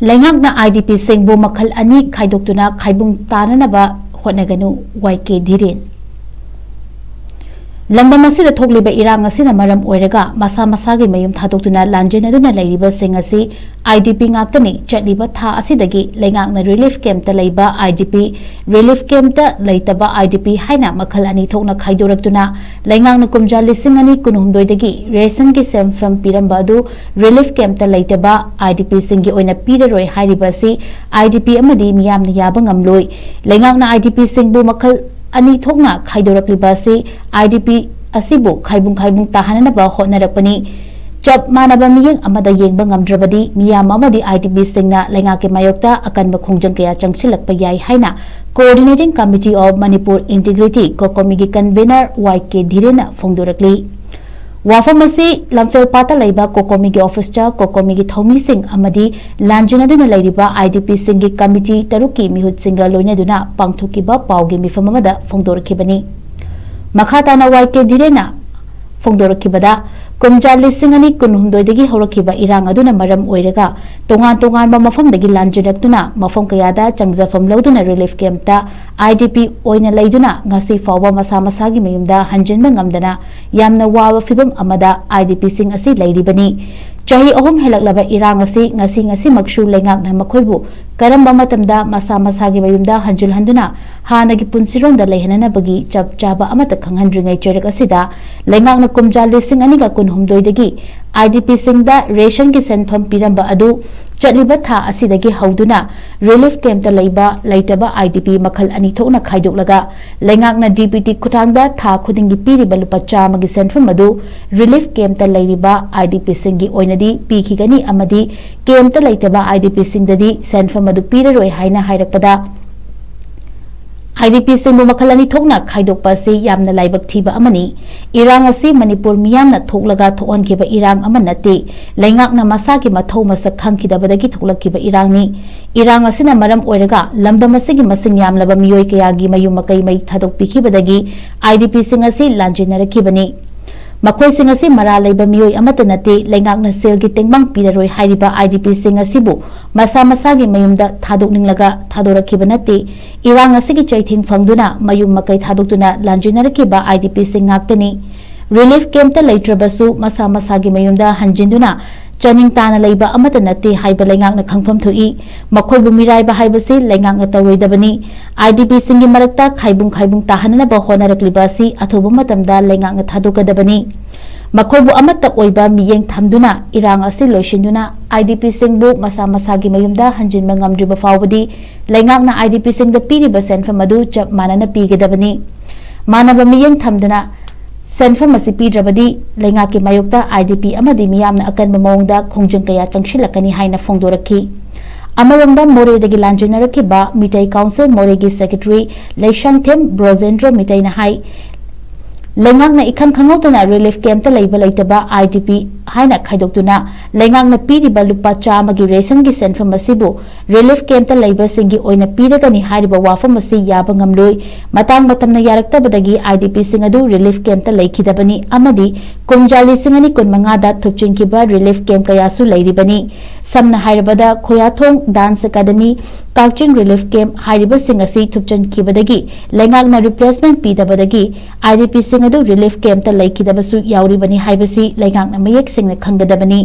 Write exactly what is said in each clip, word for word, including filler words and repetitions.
ꯂꯩꯉꯥꯛꯅ IDPꯁꯤꯡꯕꯨ ꯃꯈꯜ ꯑꯅꯤ ꯈꯥꯏꯗꯣꯛꯇꯨꯅ ꯈꯥꯏꯕꯨꯡ ꯇꯥꯅꯅꯕ ꯍꯣꯠꯅꯒꯅꯨ, ꯋꯥꯏ ꯀꯦ ꯙꯤꯔꯦꯟ꯫ ꯂꯝꯗꯝ ꯑꯁꯤꯗ ꯊꯣꯛꯂꯤꯕ ꯏꯔꯥꯡ ꯑꯁꯤꯅ ꯃꯔꯝ ꯑꯣꯏꯔꯒ ꯃꯁꯥ ꯃꯁꯥꯒꯤ ꯃꯌꯨꯝ ꯊꯥꯗꯣꯛꯇꯨꯅ ꯂꯥꯟꯖꯦꯟꯅꯗꯨꯅ ꯂꯩꯔꯤꯕꯁꯤꯡ ꯑꯁꯤ IDP ꯉꯥꯛꯇꯅꯤ꯫ ꯆꯠꯂꯤꯕ ꯊꯥ ꯑꯁꯤꯗꯒꯤ ꯂꯩꯉꯥꯛꯅ relief campꯇ ꯂꯩꯕ IDP, relief campꯇ ꯂꯩꯇꯕ IDP ꯍꯥꯏꯅ ꯃꯈꯜ ꯑꯅꯤ ꯊꯣꯛꯅ ꯈꯥꯏꯗꯣꯔꯛꯇꯨꯅ ꯂꯩꯉꯥꯛꯅ ꯀꯨꯝꯖꯥ ꯂꯤꯁꯤꯡ ꯑꯅꯤ ꯀꯨꯟꯍꯨꯝꯗꯣꯏꯗꯒꯤ ꯔꯦꯁꯟꯒꯤ ꯁꯦꯟꯐꯝ ꯄꯤꯔꯝꯕ ꯑꯗꯨ relief campꯇ ꯂꯩꯇꯕ IDPꯁꯤꯡꯒꯤ ꯑꯣꯏꯅ ꯄꯤꯔꯔꯣꯏ ꯍꯥꯏꯔꯤꯕ ꯑꯁꯤ IDP ꯑꯃꯗꯤ ꯃꯤꯌꯥꯝꯅ ꯌꯥꯕ ꯉꯝꯂꯣꯏ꯫ ꯂꯩꯉꯥꯛꯅ IDPꯁꯤꯡꯕꯨ ꯃꯈꯜ ꯑꯅꯤ ꯊꯣꯛꯅ ꯈꯥꯏꯗꯣꯔꯛꯂꯤꯕ ꯑꯁꯤ IDP ꯑꯁꯤꯕꯨ ꯈꯥꯏꯕꯨꯡ ꯈꯥꯏꯕꯨꯡ ꯇꯥꯍꯟꯅꯕ ꯍꯣꯠꯅꯔꯛꯄꯅꯤ꯫ ꯆꯞ ꯃꯥꯟꯅꯕ ꯃꯤꯠꯌꯦꯡ ꯑꯃꯗ ꯌꯦꯡꯕ ꯉꯝꯗ꯭ꯔꯕꯗꯤ ꯃꯤꯌꯥꯝ ꯑꯃꯗꯤ IDPꯁꯤꯡꯅ ꯂꯩꯉꯥꯛꯀꯤ ꯃꯥꯌꯣꯛꯇ ꯑꯀꯟꯕ ꯈꯣꯡꯖꯪ ꯀꯌꯥ ꯆꯪꯁꯤꯜꯂꯛꯄ ꯌꯥꯏ ꯍꯥꯏꯅ Coordinating Committee of Manipur Integrity, COCOMIꯒꯤ convener ꯋꯥꯏ ꯀꯦ ꯙꯤꯔꯦꯟꯅ ꯐꯣꯡꯗꯣꯔꯛꯂꯤ꯫ ꯋꯥꯐꯝ ꯑꯁꯤ ꯂꯝꯐꯦꯜꯄꯥꯠꯇ ꯂꯩꯕ COCOMIꯒꯤ officeꯇ COCOMIꯒꯤ ꯊꯧꯃꯤꯁꯤꯡ ꯑꯃꯗꯤ ꯂꯥꯟꯖꯦꯟꯅꯗꯨꯅ ꯂꯩꯔꯤꯕ IDPꯁꯤꯡꯒꯤ committee ꯇꯔꯨꯛꯀꯤ ꯃꯤꯍꯨꯠꯁꯤꯡꯒ ꯂꯣꯏꯅꯗꯨꯅ ꯄꯥꯡꯊꯣꯛꯈꯤꯕ ꯄꯥꯎꯒꯤ ꯃꯤꯐꯝ ꯑꯃꯗ ꯐꯣꯡꯗꯣꯔꯛꯈꯤꯕꯅꯤ꯫ ꯃꯈꯥ ꯇꯥꯅ ꯋꯥꯏ ꯀꯦ ꯙꯤꯔꯦꯟꯅ ꯐꯣꯡꯗꯣꯔꯛꯈꯤꯕꯗ, ꯀꯨꯝꯖꯥ ꯂꯤꯁꯤꯡ ꯑꯅꯤ ꯀꯨꯟꯍꯨꯝꯗꯣꯏꯗꯒꯤ ꯍꯧꯔꯛꯈꯤꯕ ꯏꯔꯥꯡ ꯑꯗꯨꯅ ꯃꯔꯝ ꯑꯣꯏꯔꯒ ꯇꯣꯉꯥꯟ ꯇꯣꯉꯥꯟꯕ ꯃꯐꯝꯗꯒꯤ ꯂꯥꯟꯖꯦꯜꯂꯛꯇꯨꯅ ꯃꯐꯝ ꯀꯌꯥꯗ ꯆꯪꯖꯐꯝ ꯂꯧꯗꯨꯅ relief campꯇ IDP ꯑꯣꯏꯅ ꯂꯩꯗꯨꯅ ꯉꯁꯤ ꯐꯥꯎꯕ ꯃꯁꯥ ꯃꯁꯥꯒꯤ ꯃꯌꯨꯝꯗ ꯍꯟꯖꯤꯟꯕ ꯉꯝꯗꯅ ꯌꯥꯝꯅ ꯋꯥꯕ ꯐꯤꯚꯝ ꯑꯃꯗ IDPꯁꯤꯡ ꯑꯁꯤ ꯂꯩꯔꯤꯕꯅꯤ꯫ ꯆꯍꯤ ꯑꯍꯨꯝ ꯍꯦꯜꯂꯛꯂꯕ ꯏꯔꯥꯡ ꯑꯁꯤ ꯉꯁꯤ ꯉꯁꯤꯃꯛꯁꯨ ꯂꯩꯉꯥꯛꯅ ꯃꯈꯣꯏꯕꯨ ꯀꯔꯝꯕ ꯃꯇꯝꯗ ꯃꯁꯥ ꯃꯁꯥꯒꯤ ꯃꯌꯨꯝꯗ ꯍꯟꯖꯤꯜꯍꯟꯗꯨꯅ ꯍꯥꯟꯅꯒꯤ ꯄꯨꯟꯁꯤꯔꯣꯜꯗ ꯂꯩꯍꯟꯅꯅꯕꯒꯤ ꯆꯞ ꯆꯥꯕ ꯑꯃꯠꯇ ꯈꯪꯍꯟꯗ꯭ꯔꯤꯉꯩ ꯆꯩꯔꯛ ꯑꯁꯤꯗ ꯂꯩꯉꯥꯛꯅ ꯀꯨꯝꯖꯥ ꯂꯤꯁꯤꯡ ꯑꯅꯤꯒ ꯀꯨꯟꯍꯨꯝꯗꯣꯏꯗꯒꯤ IDPꯁꯤꯡꯗ ꯔꯦꯁꯟꯒꯤ ꯁꯦꯟꯐꯝ ꯄꯤꯔꯝꯕ ꯑꯗꯨ ꯆꯠꯂꯤꯕ ꯊꯥ ꯑꯁꯤꯗꯒꯤ ꯍꯧꯗꯨꯅ relief campꯇ ꯂꯩꯕ ꯂꯩꯇꯕ IDP ꯃꯈꯜ ꯑꯅꯤ ꯊꯣꯛꯅ ꯈꯥꯏꯗꯣꯛꯂꯒ ꯂꯩꯉꯥꯛꯅ DBT ꯈꯨꯠꯊꯥꯡꯗ ꯊꯥ ꯈꯨꯗꯤꯡꯒꯤ ꯄꯤꯔꯤꯕ ꯂꯨꯄꯥ ꯆꯥꯝꯃꯒꯤ ꯁꯦꯟꯐꯝ ꯑꯗꯨ relief campꯇ ꯂꯩꯔꯤꯕ IDPꯁꯤꯡꯒꯤ ꯑꯣꯏꯅꯗꯤ ꯄꯤꯈꯤꯒꯅꯤ ꯑꯃꯗꯤ campꯇ ꯂꯩꯇꯕ IDPꯁꯤꯡꯗꯗꯤ ꯁꯦꯟꯐꯝ ꯑꯗꯨ ꯄꯤꯔꯔꯣꯏ ꯍꯥꯏꯅ ꯍꯥꯏꯔꯛꯄꯗ, IDPꯁꯤꯡꯕꯨ ꯃꯈꯜ ꯑꯅꯤ ꯊꯣꯛꯅ ꯈꯥꯏꯗꯣꯛꯄ ꯑꯁꯤ ꯌꯥꯝꯅ ꯂꯥꯏꯕꯛ ꯊꯤꯕ ꯑꯃꯅꯤ꯫ ꯏꯔꯥꯡ ꯑꯁꯤ ꯃꯅꯤꯄꯨꯔ ꯃꯤꯌꯥꯝꯅ ꯊꯣꯛꯂꯒ ꯊꯣꯛꯍꯟꯈꯤꯕ ꯏꯔꯥꯡ ꯑꯃ ꯅꯠꯇꯦ꯫ ꯂꯩꯉꯥꯛꯅ ꯃꯁꯥꯒꯤ ꯃꯊꯧ ꯃꯁꯛ ꯈꯪꯈꯤꯗꯕꯗꯒꯤ ꯊꯣꯛꯂꯛꯈꯤꯕ ꯏꯔꯥꯡꯅꯤ꯫ ꯏꯔꯥꯡ ꯑꯁꯤꯅ ꯃꯔꯝ ꯑꯣꯏꯔꯒ ꯂꯝꯗꯝ ꯑꯁꯤꯒꯤ ꯃꯁꯤꯡ ꯌꯥꯝꯂꯕ ꯃꯤꯑꯣꯏ ꯀꯌꯥꯒꯤ ꯃꯌꯨꯝ ꯃꯀꯩ ꯃꯩ ꯊꯥꯗꯣꯛꯄꯤꯈꯤꯕꯗꯒꯤ IDPꯁꯤꯡ ꯑꯁꯤ ꯂꯥꯟꯖꯦꯟꯅꯔꯛꯈꯤꯕꯅꯤ꯫ ꯃꯈꯣꯏꯁꯤꯡ ꯑꯁꯤ ꯃꯔꯥꯜ ꯂꯩꯕ ꯃꯤꯑꯣꯏ ꯑꯃꯠꯇ ꯅꯠꯇꯦ꯫ ꯂꯩꯉꯥꯛꯅ ꯁꯦꯜꯒꯤ ꯇꯦꯡꯕꯥꯡ ꯄꯤꯔꯔꯣꯏ ꯍꯥꯏꯔꯤꯕ IDPꯁꯤꯡ ꯑꯁꯤꯕꯨ ꯃꯁꯥ ꯃꯁꯥꯒꯤ ꯃꯌꯨꯝꯗ ꯊꯥꯗꯣꯛꯅꯤꯡꯂꯒ ꯊꯥꯗꯣꯔꯛꯈꯤꯕ ꯅꯠꯇꯦ꯫ ꯏꯔꯥꯡ ꯑꯁꯤꯒꯤ ꯆꯩꯊꯦꯡ ꯐꯪꯗꯨꯅ ꯃꯌꯨꯝ ꯃꯀꯩ ꯊꯥꯗꯣꯛꯇꯨꯅ ꯂꯥꯟꯖꯦꯟꯅꯔꯛꯈꯤꯕ IDPꯁꯤꯡ ꯉꯥꯛꯇꯅꯤ꯫ ꯔꯤꯂꯤꯐ ꯀꯦꯝꯞꯇ ꯂꯩꯇ꯭ꯔꯕꯁꯨ ꯃꯁꯥ ꯃꯁꯥꯒꯤ ꯃꯌꯨꯝꯗ ꯍꯟꯖꯤꯟꯗꯨꯅ ꯆꯥꯅꯤꯡ ꯇꯥꯅ ꯂꯩꯕ ꯑꯃꯠꯇ ꯅꯠꯇꯦ ꯍꯥꯏꯕ ꯂꯩꯉꯥꯛꯅ ꯈꯪꯐꯝ ꯊꯣꯛꯏ꯫ ꯃꯈꯣꯏꯕꯨ ꯃꯤꯔꯥꯏꯕ ꯍꯥꯏꯕꯁꯤ ꯂꯩꯉꯥꯛꯅ ꯇꯧꯔꯣꯏꯗꯕꯅꯤ꯫ IDPꯁꯤꯡꯒꯤ ꯃꯔꯛꯇ ꯈꯥꯏꯕꯨꯡ ꯈꯥꯏꯕꯨꯡ ꯇꯥꯍꯟꯅꯅꯕ ꯍꯣꯠꯅꯔꯛꯂꯤꯕ ꯑꯁꯤ ꯑꯊꯨꯕ ꯃꯇꯝꯗ ꯂꯩꯉꯥꯛꯅ ꯊꯥꯗꯣꯛꯀꯗꯕꯅꯤ꯫ ꯃꯈꯣꯏꯕꯨ ꯑꯃꯠꯇ ꯑꯣꯏꯕ ꯃꯤꯠꯌꯦꯡ ꯊꯝꯗꯨꯅ ꯏꯔꯥꯡ ꯑꯁꯤ ꯂꯣꯏꯁꯤꯟꯗꯨꯅ IDPꯁꯤꯡꯕꯨ ꯃꯁꯥ ꯃꯁꯥꯒꯤ ꯃꯌꯨꯝꯗ ꯍꯟꯖꯤꯟꯕ ꯉꯝꯗ꯭ꯔꯤꯕ ꯐꯥꯎꯕꯗꯤ ꯂꯩꯉꯥꯛꯅ IDPꯁꯤꯡꯗ ꯄꯤꯔꯤꯕ ꯁꯦꯟꯐꯝ ꯑꯗꯨ ꯆꯞ ꯃꯥꯟꯅꯅ ꯄꯤꯒꯗꯕꯅꯤ꯫ ꯃꯥꯟꯅꯕ ꯃꯤꯠꯌꯦꯡ ꯊꯝꯗꯅ ꯁꯦꯟꯐꯝ ꯑꯁꯤ ꯄꯤꯗ꯭ꯔꯕꯗꯤ ꯂꯩꯉꯥꯛꯀꯤ ꯃꯥꯌꯣꯛꯇ IDP ꯑꯃꯗꯤ ꯃꯤꯌꯥꯝꯅ ꯑꯀꯟꯕ ꯃꯑꯣꯡꯗ ꯈꯣꯡꯖꯪ ꯀꯌꯥ ꯆꯪꯁꯤꯜꯂꯛꯀꯅꯤ ꯍꯥꯏꯅ ꯐꯣꯡꯗꯣꯔꯛꯈꯤ꯫ ꯑꯃꯔꯣꯝꯗ ꯃꯣꯔꯦꯗꯒꯤ ꯂꯥꯟꯖꯦꯟꯅꯔꯛꯈꯤꯕ ꯃꯤꯇꯩ ꯀꯥꯎꯟꯁꯤꯜ ꯃꯣꯔꯦꯒꯤ ꯁꯦꯀ꯭ꯔꯦꯇꯔꯤ ꯂꯩꯁꯥꯡꯊꯦꯝ ꯕ꯭ꯔꯣꯖꯦꯟꯗ꯭ꯔꯣ ꯃꯤꯇꯩꯅ ꯍꯥꯏ, ꯂꯩꯉꯥꯛꯅ ꯏꯈꯪ ꯈꯪꯍꯧꯗꯅ ꯔꯤꯂꯤꯐ ꯀꯦꯝꯞꯇ ꯂꯩꯕ ꯂꯩꯇꯕ IDP ꯍꯥꯏꯅ ꯈꯥꯏꯗꯣꯛꯇꯨꯅ ꯂꯩꯉꯥꯛꯅ ꯄꯤꯔꯤꯕ ꯂꯨꯄꯥ ꯆꯥꯝꯃꯒꯤ ꯔꯦꯁꯟꯒꯤ ꯁꯦꯟꯐꯝ ꯑꯁꯤꯕꯨ ꯔꯤꯂꯤꯐ ꯀꯦꯝꯞꯇ ꯂꯩꯕꯁꯤꯡꯒꯤ ꯑꯣꯏꯅ ꯄꯤꯔꯒꯅꯤ ꯍꯥꯏꯔꯤꯕ ꯋꯥꯐꯝ ꯑꯁꯤ ꯌꯥꯕ ꯉꯝꯂꯣꯏ꯫ ꯃꯇꯥꯡ ꯃꯇꯝꯅ ꯌꯥꯔꯛꯇꯕꯗꯒꯤ IDPꯁꯤꯡ ꯑꯗꯨ ꯔꯤꯂꯤꯐ ꯀꯦꯝꯞꯇ ꯂꯩꯈꯤꯗꯕꯅꯤ ꯑꯃꯗꯤ ꯀꯨꯝꯖꯥ ꯂꯤꯁꯤꯡ ꯑꯅꯤ ꯀꯨꯟꯃꯉꯥꯗ ꯊꯨꯞꯆꯤꯟꯈꯤꯕ ꯔꯤꯂꯤꯐ ꯀꯦꯝꯞ ꯀꯌꯥꯁꯨ ꯂꯩꯔꯤꯕꯅꯤ꯫ ꯁꯝꯅ ꯍꯥꯏꯔꯕꯗ ꯈꯣꯌꯥꯊꯣꯡ ꯗꯥꯟꯁ ꯑꯦꯀꯥꯗꯃꯤ, ꯀꯛꯆꯤꯡ ꯔꯤꯂꯤꯐ ꯀꯦꯝꯞ ꯍꯥꯏꯔꯤꯕꯁꯤꯡ ꯑꯁꯤ ꯊꯨꯞꯆꯤꯟꯈꯤꯕꯗꯒꯤ ꯂꯩꯉꯥꯛꯅ ꯔꯤꯄ꯭ꯂꯦꯁꯃꯦꯟꯠ ꯄꯤꯗꯕꯗꯒꯤ IDPꯁꯤꯡ ꯑꯗꯨ ꯔꯤꯂꯤꯐ ꯀꯦꯝꯞꯇ ꯂꯩꯈꯤꯗꯕꯁꯨ ꯌꯥꯎꯔꯤꯕꯅꯤ ꯍꯥꯏꯕꯁꯤ ꯂꯩꯉꯥꯛꯅ ꯃꯌꯦꯛ ꯁꯦꯡꯅ ꯈꯪꯒꯗꯕꯅꯤ꯫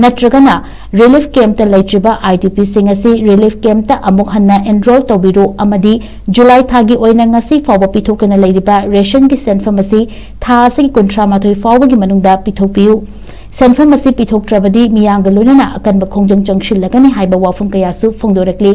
ꯅꯠꯇ꯭ꯔꯒꯅ ꯔꯤꯂꯤꯐ ꯀꯦꯝꯞꯇ ꯂꯩꯇ꯭ꯔꯤꯕ IDPꯁꯤꯡ ꯑꯁꯤ ꯔꯤꯂꯤꯐ ꯀꯦꯝꯞꯇ ꯑꯃꯨꯛ ꯍꯟꯅ ꯑꯦꯟꯔꯣꯜ ꯇꯧꯕꯤꯔꯨ ꯑꯃꯗꯤ ꯖꯨꯂꯥꯏ ꯊꯥꯒꯤ ꯑꯣꯏꯅ ꯉꯁꯤ ꯐꯥꯎꯕ ꯄꯤꯊꯣꯛꯇꯅ ꯂꯩꯔꯤꯕ ꯔꯦꯁꯟꯒꯤ ꯁꯦꯟꯐꯝ ꯑꯁꯤ ꯊꯥ ꯑꯁꯤꯒꯤ ꯀꯨꯟꯊ꯭ꯔꯥ ꯃꯥꯊꯣꯏ ꯐꯥꯎꯕꯒꯤ ꯃꯅꯨꯡꯗ ꯄꯤꯊꯣꯛꯄꯤꯌꯨ꯫ ꯁꯦꯟꯐꯝ ꯑꯁꯤ ꯄꯤꯊꯣꯛꯇ꯭ꯔꯕꯗꯤ ꯃꯤꯌꯥꯝꯒ ꯂꯣꯏꯅꯅ ꯑꯀꯟꯕ ꯈꯣꯡꯖꯪ ꯆꯪꯁꯤꯜꯂꯒꯅꯤ ꯍꯥꯏꯕ ꯋꯥꯐꯝ ꯀꯌꯥꯁꯨ ꯐꯣꯡꯗꯣꯔꯛꯂꯤ꯫